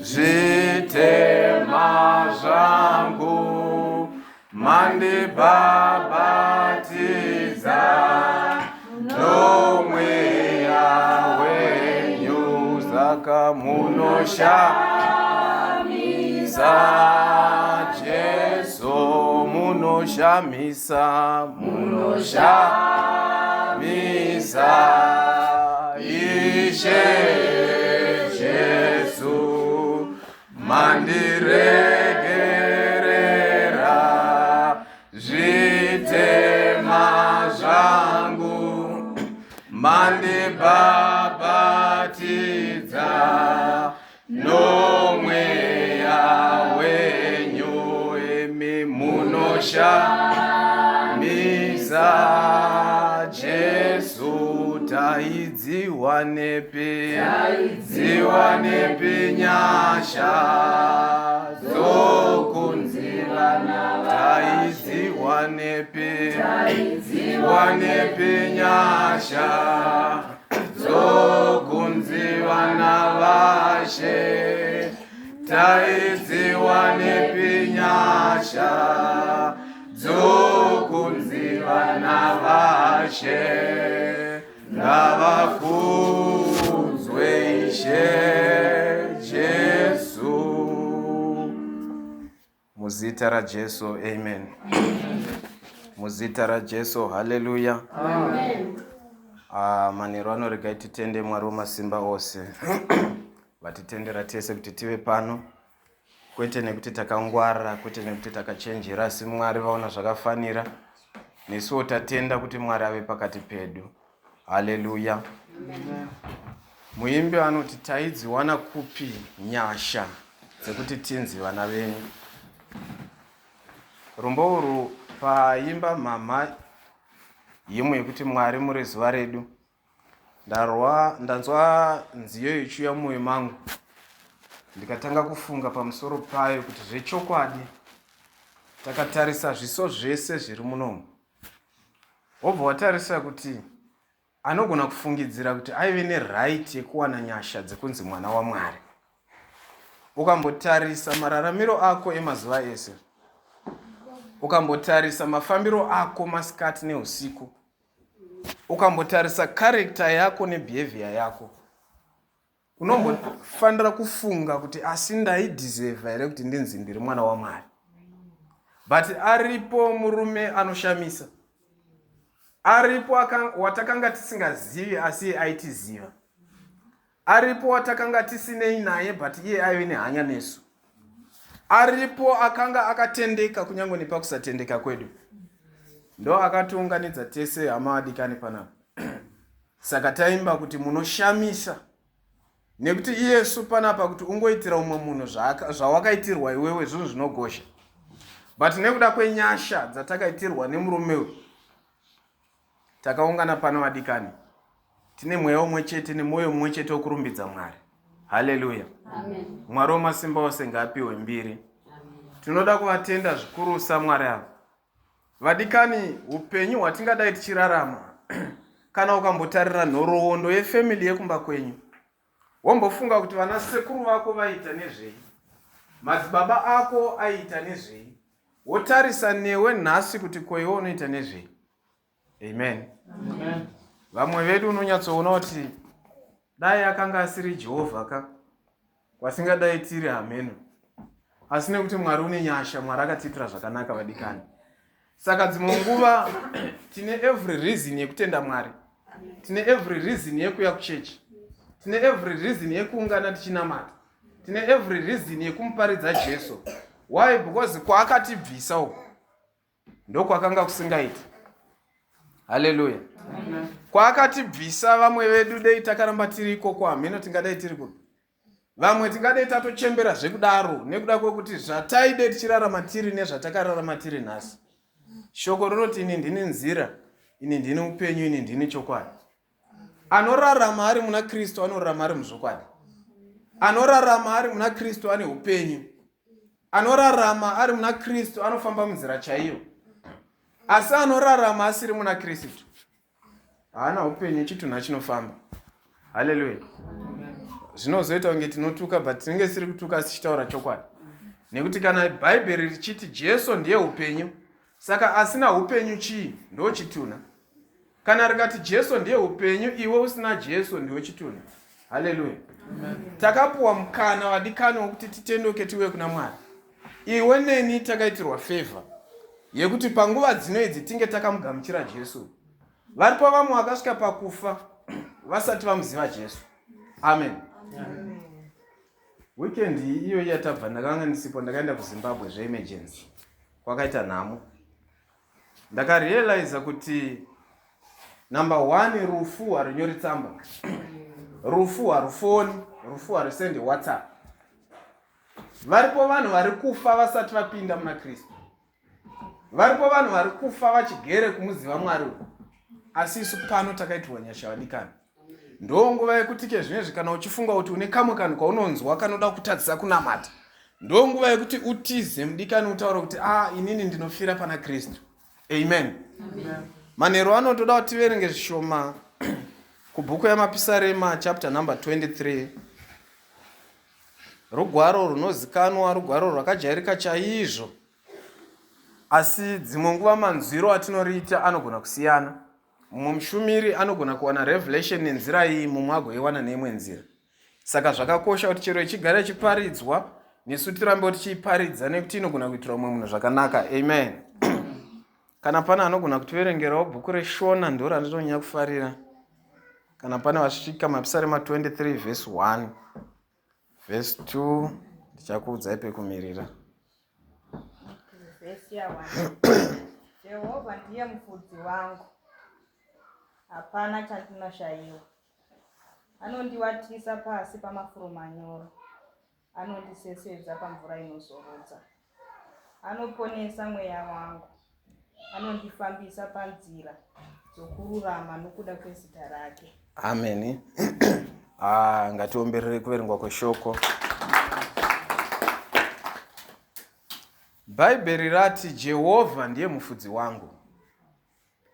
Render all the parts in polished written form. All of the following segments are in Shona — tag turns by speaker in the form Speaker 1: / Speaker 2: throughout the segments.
Speaker 1: Zvitema zvangu mandibhabhatidza nomweya wenyu saka munoshamisa Jesu munoshamisa munoshamisa Ishe Jesu mandiregerera zvitema zvangu mandibhabhatidza nomweya wenyu imi munoshamisa Jesu taidziwanepi dziwanepi nyasha dzokunzi taidziwanepi wanepi nyasha dzokunzi vana vashe taidziwanepi nyasha dzokunzi vana vashe ngavakudzwe Ishe Jesu muzita raJesu amen muzita raJesu haleluya Ah, manheru ano regai titende Mwari wemasimba ose vatitendera tese kuti tive pano kwete nekuti takangwara kwete nekuti takachenjera asi Mwari vaona zvakafanira nesuwo tatenda kuti Mwari ave pakati pedu haleluya muimbi anoti taidziwana kupi nyasha dzekuti tinzi vana venyu rumbo urwu paimba mhamha yimwe yekuti Mwari muri zuva redu ndarwa ndanzwa nziyo ichiuya mumwoyo mangu ndikatanga kufunga pamusoro payo kuti zvechokwadi takatarisa zviso zvese zviri munomu wobva watarisa kuti anogona kufungidzira kuti aive neright yekuwana nyasha dzekunzi mwana waMwari ukambotarisa mararamiro ako emazuva ese ukambotarisa mafambiro ako masikati neusiku ukambotarisa character yako nebehavior yako unombofanira kufunga kuti asi ndaidhizevha here kuti ndinzi ndiri mwana waMwari but aripo murume anoshamisa aripo watakanga tisingazivi asi iye aitiziva aripo watakanga tisinei naye but iye aive nehanya nesu aripo akanga akatendeka kunyange nepakusatendeka kwedu ndo akatiunganidza tese hama vadikani panapa saka taimba kuti munoshamisa nekuti iyesu panapa kuti ungoitira umwe munhu zvawakaitirwa iwewe zvinhu zvinogosha but nekuda kwenyasha dzatakaitirwa nemurume uyu takaungana pano vadikani tine mweya umwe chete nemwoyo mumwe chete wekurumbidza Mwari haleluya Mwari wemasimba ose ngaapiwe mbiri tinoda kuvatenda zvikurusa Mwari ava vadikani upenyu hwatingadai tichirarama kana ukambotarira nhoroondo yefamily yekumba kwenyu wombofunga kuti vana sekuru vako vaiita nezvei madzibaba ako aiita nezvei wotarisa newe nhasi kuti koiwe unoita nezvei amen, amen. Vamwe vedu unonyatsoona kuti dai akanga asiri Jehovha ka kwasingadai tiri hameno asi nekuti Mwari une nyasha Mwari akatiitira zvakanaka vadikani saka dzimwe nguva tine every reason yekutenda Mwari tine every reason yekuya kuchechi tine every reason yekuungana tichinamata tine every reason yekumuparidza Jesu why because kwaakatibvisa uku ndokwakanga kusingaiti haleluya kwaakatibvisa vamwe vedu dei takaramba tiri ikoko hameno tingadai tiri kupi vamwe tingadai tatochembera zvekudaro nekuda kwekuti zvataide tichirarama tiri nezvatakararama tiri nhasi shoko rinoti ini ndini nzira ini ndini upenyu ini ndini chokwadi anorarama ari muna Kristu anorarama ari muzvokwadi anorarama ari muna Kristu ane upenyu anorarama ari muna Kristu anofamba munzira chaiyo asi anorarama asiri muna Kristu haana upenyu chitunha chinofamba haleluya. Zvinozoita kunge tinotuka but tinenge siri kutuka asi tichitaura chokwadi. Nekuti kana Bhaibheri richiti Jesu ndiye upenyu, saka asina upenyu chii? Ndo chitunha. Kana rikati Jesu ndiye upenyu, iwe usina Jesu ndiwe chitunha. Haleluya. Takapuwa mukana vadikani wokuti titenduke tiuye kuna Mwari. Iwe neni takaitirwa favor yekuti panguva dzino idzi tinge takamugamuchira Jesu. Varipo vamwe vakasvika pakufa vasati vamuziva Jesu. Amen. Amen. Weekend iyoyi yatabva ndakanga ndisipo ndakaenda kuZimbabwe zveemergency. Kwakaita nhamo. Ndakarealiza kuti number one rufu harunyori tsamba. Rufu harufoni, rufu harusendi WhatsApp. Varipo vanhu vari kufa vasati vapinda muna Kristu. Varipo vanhu vari kufa vachigere kumuziva Mwari uku. Asi isu pano takaitirwa nyasha vadikani. Ndo nguva yekuti ke zvinezvi kana uchifunga kuti une kamwe kanhu kaunonzwa kanoda kutadzisa kunamata. Ndo nguva yekuti utize mudikani utaure kuti ah inini ndinofira pana Kristu. Amen. Amen. Manheru ano toda kuti tiverenge zvishoma kubhuku yaMapisarema chapter number 23. Rugwaro runozikanwa, rugwaro rwakajairika chaizvo, asi dzimwe nguva manzwiro atinoriita anogona kusiyana. Mumwe mushumiri anogona kuwana revelation nenzira iyi, mumwe agoiwana neimwe nzira. Saka zvakakosha kuti chero ichigara ichiparidzwa, nesu tirambe tichiiparidza nekuti inogona kuitira mumwe munhu zvakanaka. Amen. Kana pane anogona kutiverengerawo bhuku reShona ndo randinonyanya kufarira. Kana pane vasvika Mapisarema 23 vhesi 1 vhesi 2 ndichakuudzai pekumirira.
Speaker 2: Vhesi ya 1. Jehovha ndiye mufudzi wangu, hapana chandinoshayiwa. Anondiwatisa pasi pamafuro manyoro, anondisesedza pamvura inozorodza. Anoponesa mweya wangu, anondifambisa panzira dzokururama nokuda kwezita rake.
Speaker 1: Ameni. Ah, ngatiomberere kuverengwa kweshoko. Bhaibheri rati Jehovha ndiye mufudzi wangu,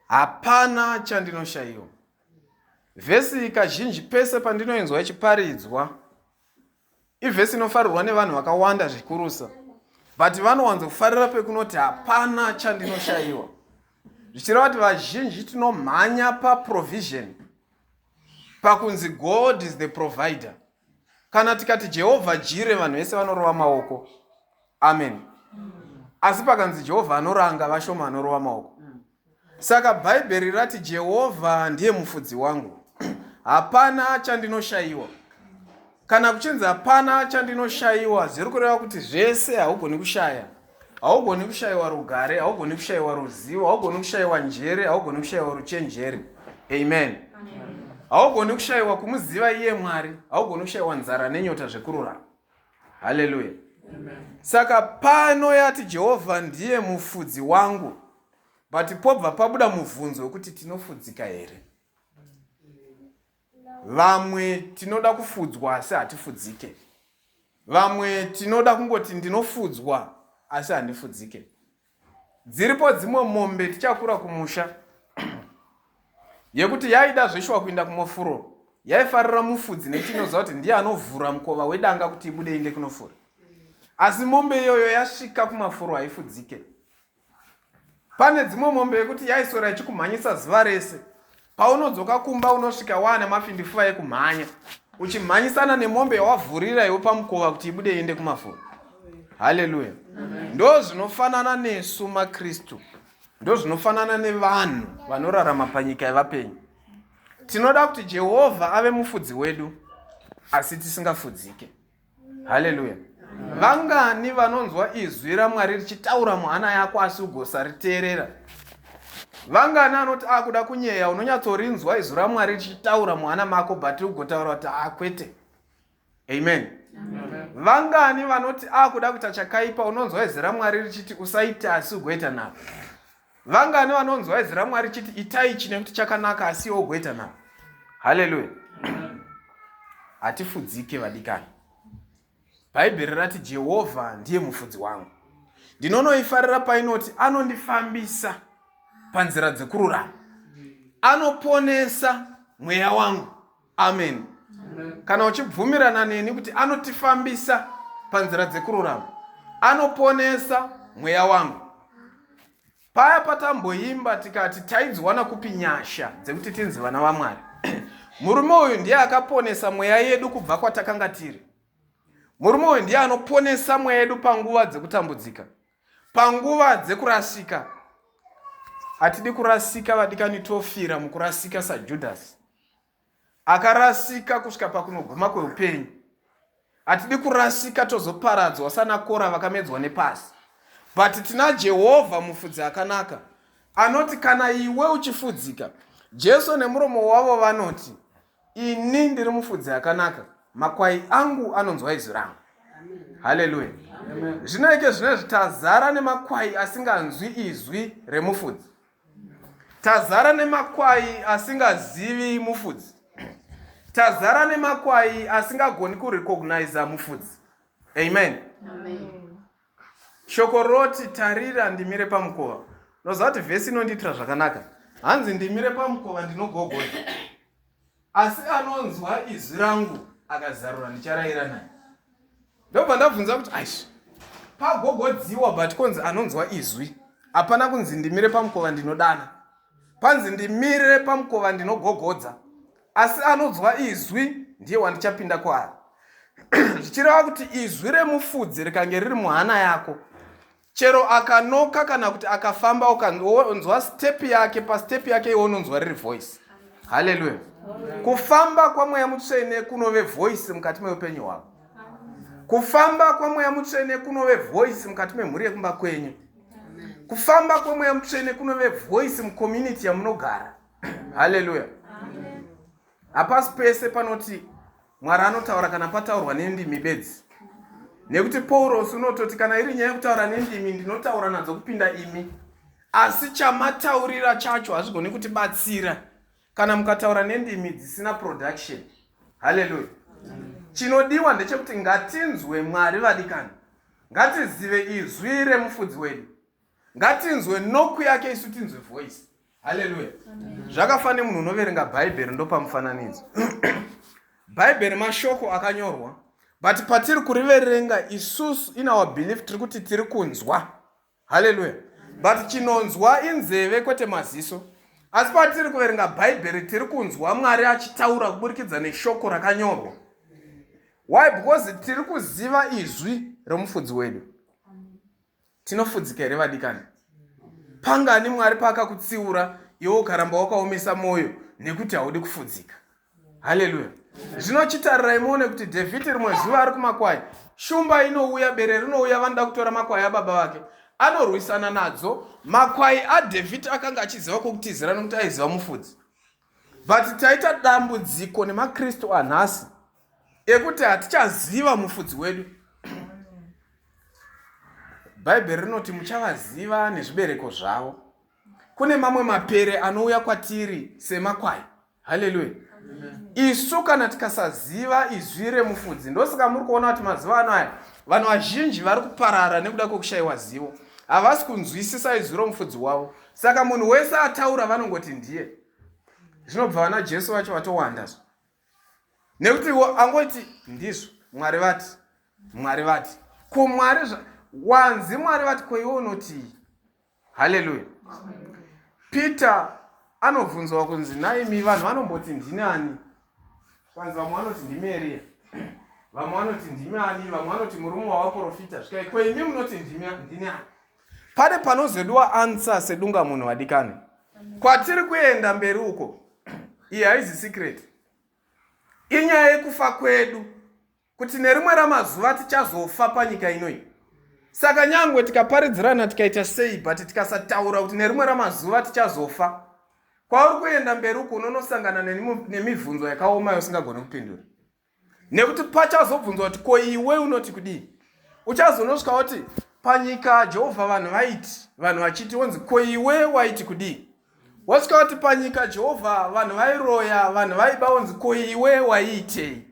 Speaker 1: hapana chandinoshayiwa. Vhesi iyi kazhinji pese pandinoinzwa ichiparidzwa ivhesi inofarirwa nevanhu vakawanda zvikurusa but vanowanzofarira pekunoti hapana chandinoshayiwa zvichireva kuti vazhinji tinomhanya paprovision pakunzi god is the provider kana tikati jehovha jire vanhu vese vanorova maoko amen asi pakanzi jehovha anoranga vashoma vanorova maoko Saka Bhaibheri rati Jehovha ndiye mufudzi wangu, hapana chandinoshayiwa. Kana kuchinzi hapana chandinoshayiwa, zviri kureva kuti zvese haugoni kushaya. Haugoni kushayiwa rugare, haugoni kushayiwa ruzivo, haugoni kushayiwa njere, haugoni kushayiwa ruchenjeri. Amen. Haugoni kushayiwa kumuziva iye Mwari, haugoni kushayiwa nzara nenyota zvekururama. Haleluya. Saka pano yati Jehovha ndiye mufudzi wangu but pobva pabuda muvhunzo wekuti tinofudzika here? Vamwe tinoda kufudzwa asi hatifudzike. Vamwe tinoda kungoti ndinofudzwa asi handifudzike. Dziripo dzimwe mombe tichakura kumusha yekuti yaida zveshuwa kuinda kumafuro yaifarira mufudzi nekuti inoziva kuti ndiye anovhura mukova wedanga kuti ibude iende kunofura asi mombe iyoyo yasvika kumafuro haifudzike pane dzimwe mombe yekuti yaiswera ichikumhanyisa zuva rese paunodzoka kumba unosvika waane mafindifuva ekumhanya uchimhanyisana nemombe yawavhurira iwe pamukova kuti ibude iende kumafuro haleluya ndo zvinofanana nesu makristu ndo zvinofanana nevanhu vanorarama panyika yevapenyu tinoda kuti jehovha ave mufudzi wedu asi tisingafudzike haleluya vangani vanonzwa izwi ramwari richitaura muhana yako asi ugosariteerera vangani anoti akuda kunyeya unonyatsorinzwa izwi ramwari richitaura muhana mako but ugotaura kuti akwete ah, amen vangani vanoti akuda kuita chakaipa unonzwa izwi ramwari richiti usaita asi ugoita navo Vangani vanonzwa izwi raMwari chiti itai ichi nekuti chakanaka asi iwe ugoita navo. Haleluya. Hatifudzike vadikani. Bhaibheri rati Jehovha ndiye mufudzi wangu. Ndinonoifarira painoti anondifambisa panzira dzekururama. Anoponesa mweya wangu. Amen. Kana uchibvumirana neni kuti anotifambisa panzira dzekururama, anoponesa mweya wangu. Paya patamboimba tikati taidziwana kupi nyasha dzekuti tinzi vana vaMwari. Murume uyu ndiye akaponesa mweya yedu kubva kwatakanga tiri. Murume uyu ndiye anoponesa mweya yedu panguva dzekutambudzika, panguva dzekurasika. Hatidi kurasika vadikani, tofira mukurasika saJudhasi akarasika kusvika pakunoguma kweupenyu. Hatidi kurasika tozoparadzwa sanaKora vakamedzwa nepasi. But tina Jehovha mufudzi akanaka anoti kana iwe uchifudzika, Jesu nemuromo wavo vanoti ini ndiri mufudzi akanaka, makwai angu anonzwa izwi rangu. Haleluya. Zvino ike zvinezvi tazara nemakwai asinganzwi izwi remufudzi. Tazara nemakwai asingazivi mufudzi. Tazara nemakwai asingagoni kurecogniza mufudzi. Amen. Amen. Shoko roti tarira ndimire pamukova. Unoziva kuti vhesi inondiitira zvakanaka. Hanzi ndimire pamukova ndinogogodza. Asi anonzwa izwi rangu akazarura ndicharayira naye. Ndobva ndabvunza kuti aish pagogodziwa but konzi anonzwa izwi. Hapana kunzi ndimire pamukova ndinodana. Panzi ndimire pamukova ndinogogodza. Asi anonzwa izwi ndiye wandichapinda kwaari. Zvichireva kuti izwi remufudzi rikange riri muhana yako, chero akanoka kana kuti akafamba ukanzwa step yake, pastep yake iwe unonzwa riri voice. Haleluya. Kufamba kwaMweya Mutsvene kunove voice mukati meupenyu hwako. Kufamba kwaMweya Mutsvene kunove voice mukati memhuri yekumba kwenyu. Kufamba kwaMweya Mutsvene kunove voice mucommunity yamunogara. Haleluya. Hapasi pese panoti Mwari anotaura kana pataurwa nendimi bedzi, nekuti Paurosi unototi kana iri nyaya yekutaura nendimi ndinotaura nadzo kupinda imi, asi chamataurira chacho hazvigoni kutibatsira kana mukataura nendimi dzisina production. Haleluya. Chinodiwa ndechekuti ngatinzwe Mwari vadikani, ngatizive izwi remufudzi wedu. Ngatinzwe noku yake isu tinzwe voice. Haleluya. Zvakafanira munhu unoverenga Bhaibheri ndopamufananidzo. Bhaibheri mashoko akanyorwa, but patiri kuriverenga isusu in our belief tiri kuti tiri kunzwa. Haleluya. But chinonzwa inzeve kwete maziso. Asi patiri kuverenga Bhaibheri tiri kunzwa Mwari achitaura kuburikidza neshoko rakanyorwa. Why? Because tiri kuziva izwi remufudzi wedu. Tinofudzika here vadikani? Pangani Mwari paakakutsiura iwe ukaramba wakaomesa mwoyo nekuti haudi kufudzika? Haleluya. Zvino chitarirai muone kuti Dhavhidhi rimwe zuva ari kumakwai, shumba inouya, bere rinouya, vanoda kutora makwai ababa vake. Anorwisana nadzo. Makwai aDhavhidhi akanga achiziva kwokutizira nokuti aiziva mufudzi. But taita dambudziko nemaKristu anhasi ekuti hatichaziva mufudzi wedu. Bhaibheri rinoti muchavaziva nezvibereko zvavo. Kune mamwe mapere anouya kwatiri semakwai. Haleluya. Isu kana tikasaziva izwi remufudzi, ndosaka muri kuona kuti mazuva ano aya vanhu vazhinji vari kuparara nekuda kwekushayiwa zivo. Havasi kunzwisisa izwi romufudzi wavo. Saka munhu wese ataura vanongoti ndiye. Zvinobva vana Jesu vacho vatowanda. Nekuti angoti ndizvo Mwari vati, Mwari vati. Ko Mwari wanzi Mwari vati, ko iwe unotii? Haleluya. Peter anobvunzwa kunzi naimi vanhu vanomboti ndini ani? Kwanzi vamwe vanoti ndimi Eriya, vamwe vanoti ndimi ani, vamwe vanoti murume wavaprofita. Zvikai ko imi munoti ndini ani? Pane panozodiwa answer sedunga munhu vadikani. Kwatiri kuenda mberi uko, iyi haizi secret. Inyaya yekufa kwedu kuti nerimwe ramazuva tichazofa panyika inoyi. Saka nyangwe tikaparidzirana tikaita sei, but tikasataura kuti nerimwe ramazuva tichazofa, kwauri kuenda mberi uko unonosangana nemibvunzo yakaoma yausingagoni kupindura. Nekuti pachazobvunzwa kuti ko iwe unoti kudii, uchazonosvika woti panyika Jehovha vanhu vaiti, vanhu vachiti, wonzi ko iwe waiti kudii? Wasvika woti panyika Jehovha vanhu vairoya, vanhu vaiba, wonzi ko iwe waiitei?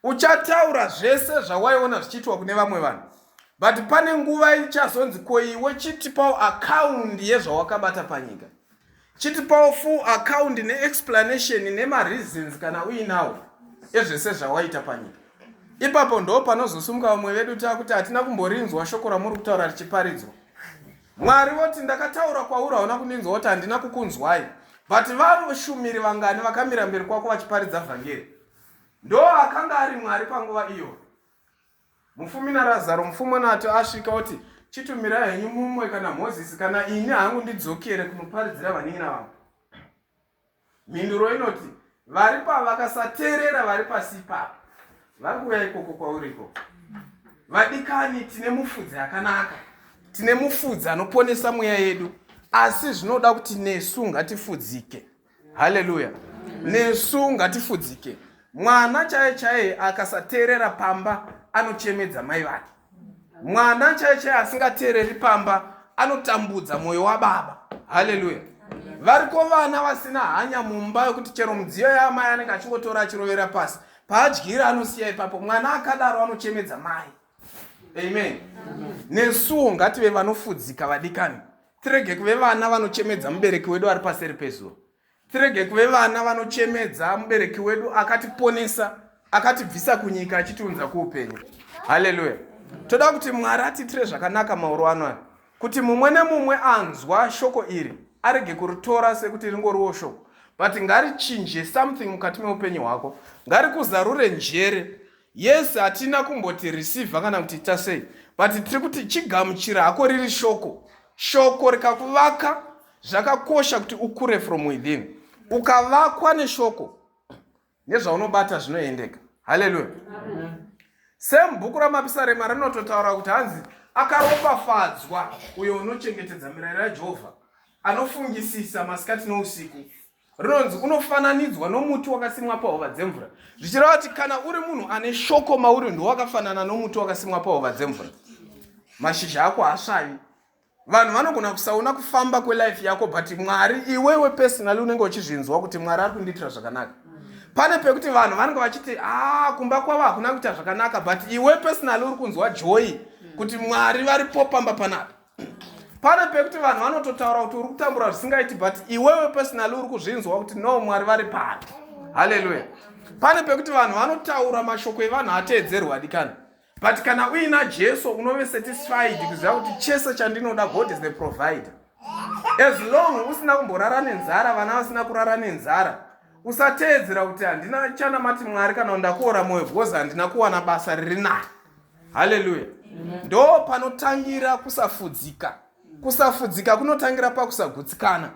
Speaker 1: Uchataura zvese zvawaiona zvichiitwa kune vamwe vanhu, but pane nguva ichazonzi ko iwe chitipawo akaundi yezvawakabata panyika, chitipawo full account neexplanation nemareasons kana uinawo. Ezvese zvawaita panyika. Ipapo ndo panozosumuka vamwe vedu takuti hatina kumborinzwa shoko ramuri kutaura richiparidzwa. Mwari voti ndakataura kwauri hauna kundinzwa woti handina kukunzwai. But vashumiri vangani vakamira mberi kwako vachiparidza vhangeri? Ndo akanga ari Mwari panguva iyoyo. Mufumi naRazaro, mufumi ati asvika oti chitumirai henyu mumwe kana Mozisi kana ini hangu ndidzokere kunoparidzira vanin'ina vangu. Mhinduro inoti vari pavakasateerera vari pasi ipapo vari kuuya ikoko kwauri ikoko. Vadikani, tine mufudzi akanaka, tine mufudzi anoponesa mweya yedu, asi zvinoda kuti nesu ngatifudzike. Haleluya! Nesu ngatifudzike. Mwana chaiye chaiye akasateerera pamba anochemedza mai vake. Mwana chaiye chaiye asingateereri pamba anotambudza mwoyo wababa. Haleluya! Variko vana vasina hanya mumba yokuti chero mudziyo yaamai anenge achingotora achirovera pasi, paadyira anosiya ipapo. Mwana akadaro anochemedza mai. Amen. Nesuwo ngative vanofudzika vadikani, tirege kuve vana vanochemedza mubereki wedu ari paseri pezuva. Tirege kuve vana vanochemedza mubereki wedu akatiponesa, akatibvisa kunyika achitiunza kuupenyu. Haleluya. Toda kuti Mwari atiitire zvakanaka mauro ano aya, kuti mumwe nemumwe anzwa shoko iri arege kuritora sekuti ringoriwo shoko, but ngarichinje something mukati meupenyu hwako, ngarikuzarure njere. Yes, hatina kumboti receive kana kuti ita sei, but tiri kuti chigamuchira hako riri shoko. Shoko rikakuvaka, zvakakosha kuti ukure from within. Ukavakwa neshoko, nezvaunobata zvinoendeka. Haleluya. Same bhuku raMapisarema rinototaura kuti hanzi akaropafadzwa uyo unochengetedza mirayiro yaJehovha, anofungisisa masikati nousiku. Rinonzi unofananidzwa nomuti wakasimwa pahova dzemvura, zvichireva kuti kana uri munhu ane shoko mauri, ndowakafanana nomuti wakasimwa pahova dzemvura. Mashizha ako haasvavi. Vanhu vanogona kusaona kufamba kwelife yako, but Mwari, iwewe personally unenge uchizvinzwa kuti Mwari ari kundiitira zvakanaka. Pane pekuti vanhu vanenge vachiti ah, kumba kwavo hakuna kuita zvakanaka, but iwe personally uri kunzwa joy kuti Mwari varipo pamba panapa. Pane pekuti vanhu vanototaura kuti uri kutambura zvisingaiti, but iwewe personally uri kuzvinzwa kuti no, Mwari vari pano. Haleluya. Pane pekuti vanhu vanotaura mashoko evanhu ateedzerwa adikana, but kana uina Jesu unove satisfied kuziva kuti chese chandinoda, God is the provider. As long usina kumborara nenzara, vana vasina kurara nenzara, usateedzera kuti handina chanamati Mwari kana ndakuora mwoyo because handina kuwana basa riri nani. Haleluya. Ndo panotangira kusafudzika. Kusafudzika kunotangira pakusagutsikana.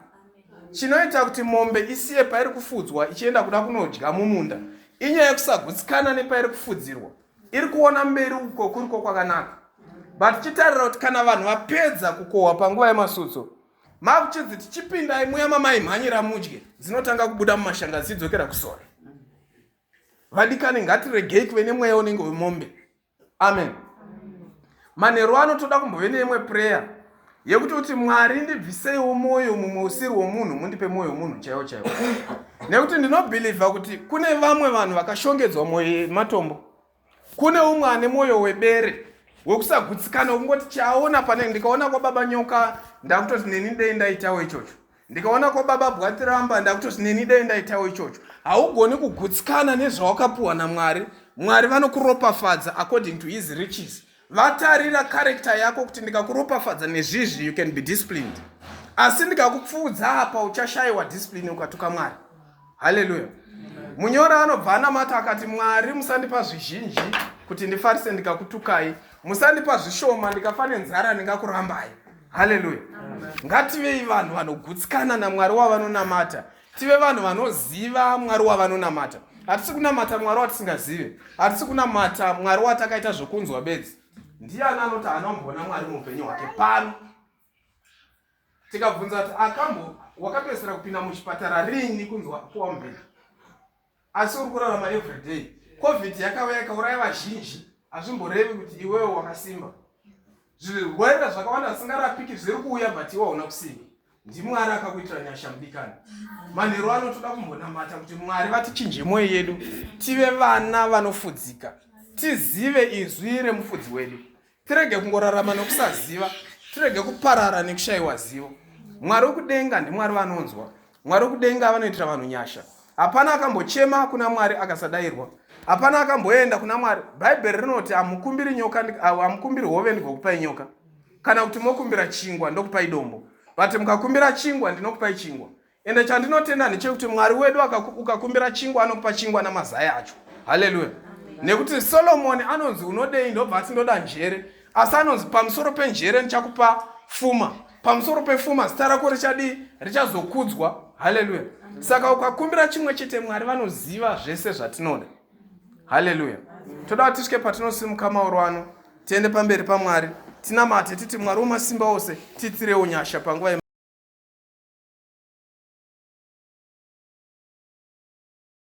Speaker 1: Chinoita kuti mombe isiye pairi kufudzwa ichienda kuda kunodya mumunda inyaya yekusagutsikana nepairi kufudzirwa. Iri kuona mberi uko kuriko kwakanaka, but chitarira kuti kana vanhu vapedza kukohwa panguva yemasutso, makuchinzi tichipindai muya mamaimhanyira mudye, dzinotanga kubuda mumashanga dzichidzokera kusora. Vadikani, ngatiregei kuve nemweya unenge wemombe. Amen. Manheru ano toda kumbove neimwe prayer yekuti kuti Mwari ndibviseiwo mwoyo mumwe usiri womunhu, mundipe mwoyo womunhu chaiwo chaiwo, nekuti ndinobhilivha kuti kune vamwe vanhu vakashongedzwa mwoyo yematombo, kune umwe ane mwoyo webere wekusagutsikana, wekungoti chaona pane ndikaona kwababa nyoka ndakutoti neni dei ndaitawo ichocho, ndikaona kwababa bwatiramba ndakutoti neni dei ndaitawo ichocho. Haugoni kugutsikana nezvawakapuwa naMwari. Mwari vanokuropafadza according to his riches. Vatarira character yako kuti ndikakuropafadza nezvizvi you can be disciplined, asi ndikakupfuudza apa uchashayiwa discipline ukatuka Mwari. Haleluya. Munyora anobva anamata akati, Mwari musandipa zvizhinji kuti ndifarise ndikakutukai, musandipa zvishoma ndikafa nenzara ndingakurambai. Haleluya. Ngativei vanhu vanogutsikana naMwari wavanonamata, tive vanhu vanoziva Mwari wavanonamata. Hatisi kunamata Mwari watisingazive, hatisi kunamata Mwari watakaita zvokunzwa bedzi. Ndiani anoti haana kumboona Mwari muupenyu hwake pano? Tikabvunza kuti akambo wakapedzisira kupinda muchipatara rini kunzwa kuwa mubhedha, asi uri kurarama everyday. Covid yakauya ikauraya vazhinji, hazvimborevi kuti iwewe wakasimba. Zvirwere zvakawanda zvisingarapiki zviri kuuya, but iwe hauna kusimba. NdiMwari akakuitira nyasha mudikani. Manheru ano toda kumbonamata kuti Mwari vatichinje mwoyo yedu, tive vana vanofudzika, tizive izwi remufudzi wedu, tirege kungorarama nokusaziva, tirege kuparara nekushayiwa zivo. Mwari wekudenga ndiMwari vanonzwa. Mwari wekudenga vanoitira vanhu nyasha. Hapana akambochema kuna Mwari akasadairwa. Hapana akamboenda kuna Mwari. Bhaibheri rinoti hamukumbiri nyoka, hamukumbiri hove ndigokupai nyoka, kana kuti mokumbira chingwa ndokupai dombo, but mukakumbira chingwa ndinokupai chingwa. Ende chandinotenda ndechekuti Mwari wedu ukakumbira chingwa anokupa chingwa namazai acho. Haleluya. Nekuti Solomoni anonzi unodei, ndobva ati ndoda njere, asi anonzi pamusoro penjere ndichakupa fuma, pamusoro pefuma zita rako richadii? Richazokudzwa. Haleluya. Saka ukakumbira chimwe chete, Mwari vanoziva zvese zvatinoda. Haleluya. Toda kuti tisvike patinosimuka mauro ano, tiende pamberi paMwari, tinamate titi, Mwari wemasimba ose, tiitirewo nyasha panguva.